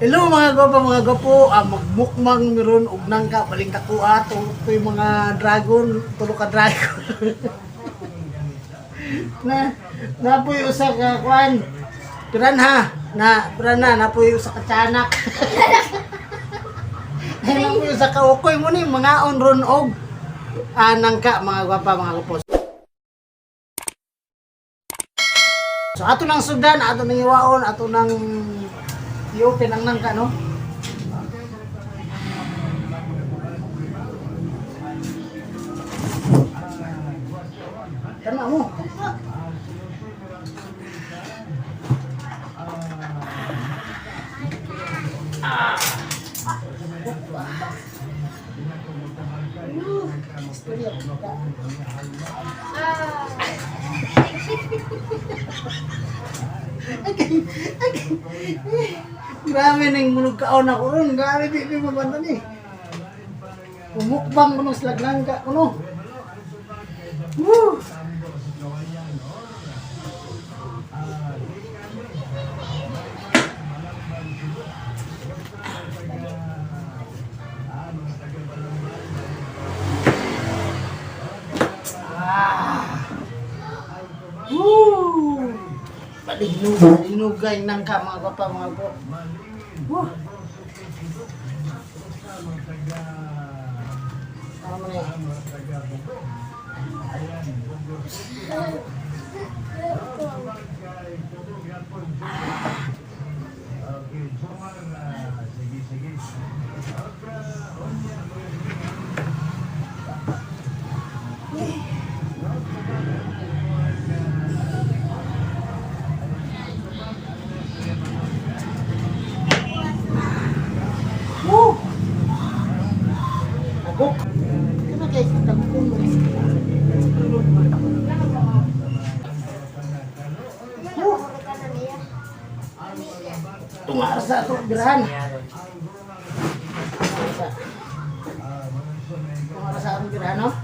Hello mga gwapa, mga gwapo, magmukmang meron og nangka baling takuha to yung mga dragon, tulo ka dragon. Na napoy usa ka kuan. Piranha, na piranha napoy usa ka tiyanak. Ay, napoy usa ka ukoy mo ni mga on ron og nangka, mga gwapa, mga gwapo. So ato nang sugdan, ato nang iwaon, ato nang i-open ang nangka, no? Tama mo. Istorya ko ka. Okay, okay. Grabe nang munog kaon ako ron. Grabe, di mabanda ni. Umukbang ko nung slaglangka ko no. Woo! Ah. Woo! Palinugay, palinugay nang ka, mga gwapa, mga gwapa. Woo! Ano mo na yan? Woo! Tagok. Kaya kay tagok mo. Woo! Tungar sa ato birahan. Tungar sa atong birahan, no?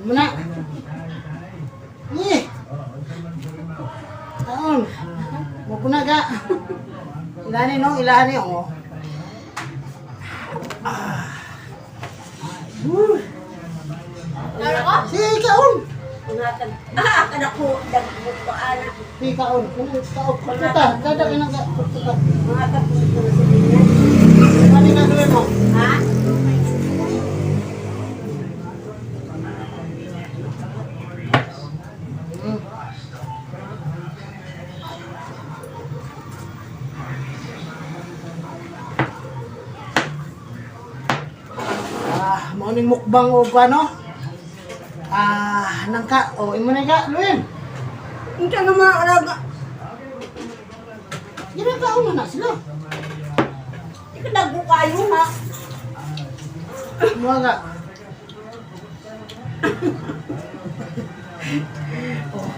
Muna. Ni. Taon. Mo kuna ka. Ilani no, ilani oh. Ah. Woo. Si kaon. Pangatag. Ah, kada ko dagmo ko ana. Si kaon. Kuno kaon. Kuta, kada kinang ka. Kuta. Pangatag ko sa silingan. Ano nga gawin mo? Ha? Ah, mao ning mukbang og ano? Ah, nangka. O, imo na ka, Luin. Unsa nga mga alaga? Ginakaon na na sila. Di ka dagko kayo ha. Mga ka. Oh.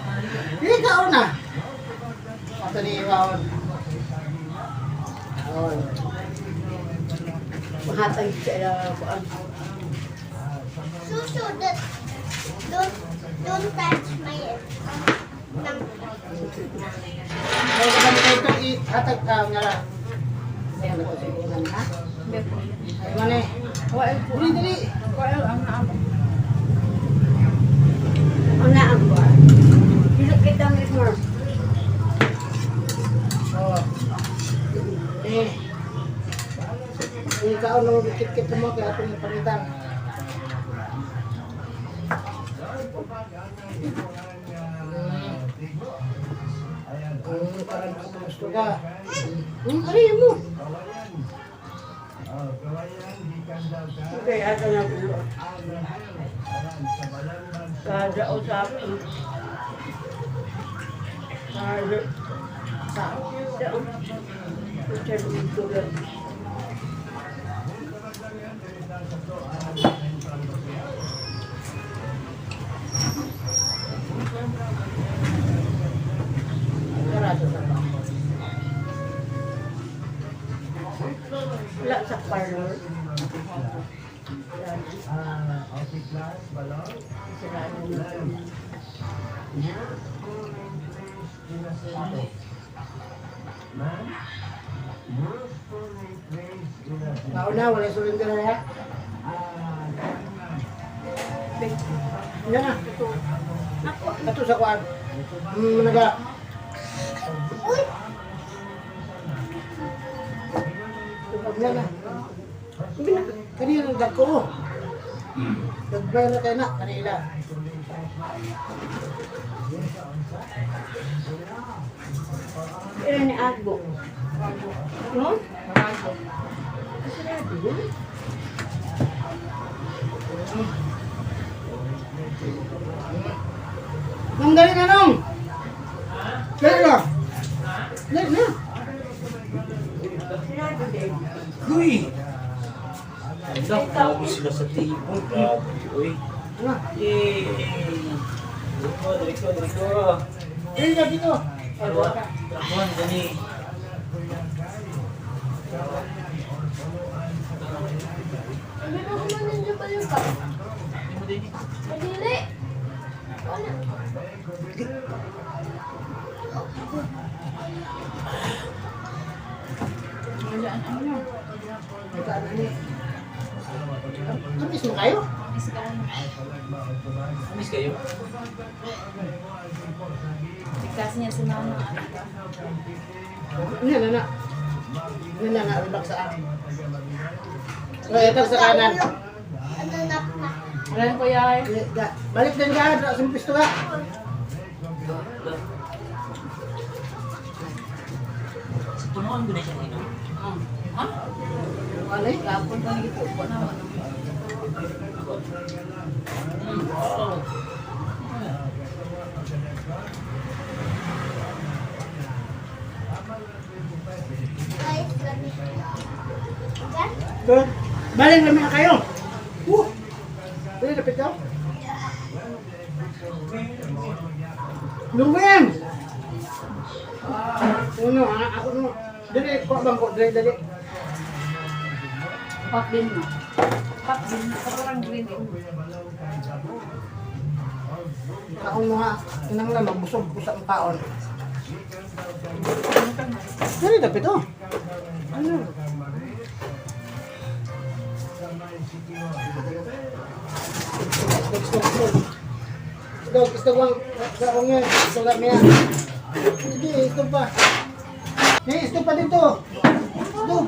Ginakaon na. Ato ni Iwaon. Aon. Mahatag sa ko ang Susu, don't touch my nangka. Kaya ka kami ito ihatag ka nga ra. Ha? Ay mane. Dili dili. Una ang ko. Dili kita mo. Oh. Eh. Ikaw no kit-kit mo kaya atong palitan. Parang gusto ka. Ano yun mo? Okay, ata na ko. Kada usap. Kada Sa. sa sa Tara. Parlor. Sarado na. Nauna, wala surrender na ya. Yan na. Ato sa kuan. Naga. Uy! Yan na. Kanina dagko. Nagbay na tayo na kanila. Pero ni Agbo. No? Sarado yun. Nung dali na nung. Dali na. Dali na. Sarado din. Uy! Hala, sila sa table. Grabe, uy. Ano? Yay! Dito, dito, dito. Dali na dito. Dalawa, dalawa, gani. Sabi mo kung nandiyan pa yung cup. Madili. Wala. May kaan ani. Kamis mo kayo? Miss kayo? Bigkas niya si mama. Yan na na. Yan na na, relax sa akin. So, ito sa kanan. Ano na pa? Wala ko yay. Balik din ka, sa pisto ka. Sa punuan ko na siyang inom. Ha? Ano eh? Gapon pa nito po na. Wow! Guys, lami. Gan? Good. Balik namin na kayo. Woo! Dali, lapit ka. Lungin! Uno, ah, ako no. Dali, kuha bangko. Dali, dali. Pak din mo. Pak din. Parang green eh. Kaon mo nga. Inang lang, magbusog ko sa ang kaon. Dali, lapit oh. Ano? Isdog, isdog, isdog. Isdog, isdog lang. Sa akong yan. Isdog lang yan. Sige, isdog pa. May isdog pa dito. Isdog.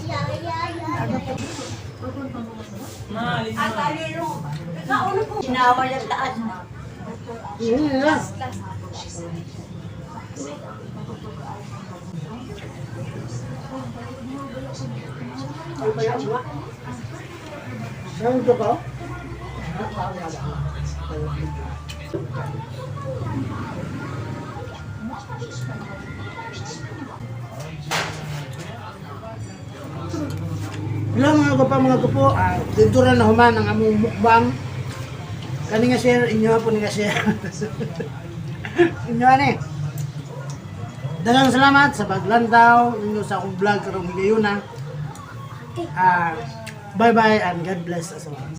Ya, ya, ya. Mali At aliro. Ikaw po. Sinawal ang taas. Yun na. Saan ito ka? Hello mga gupa, mga gupo. Dito na human ang among mukbang. Kani nga share, inyo po ni nga share. Inyo ani. Daghang salamat sa paglantaw ninyo sa akong vlog karong higayuna. Bye bye and God bless us all.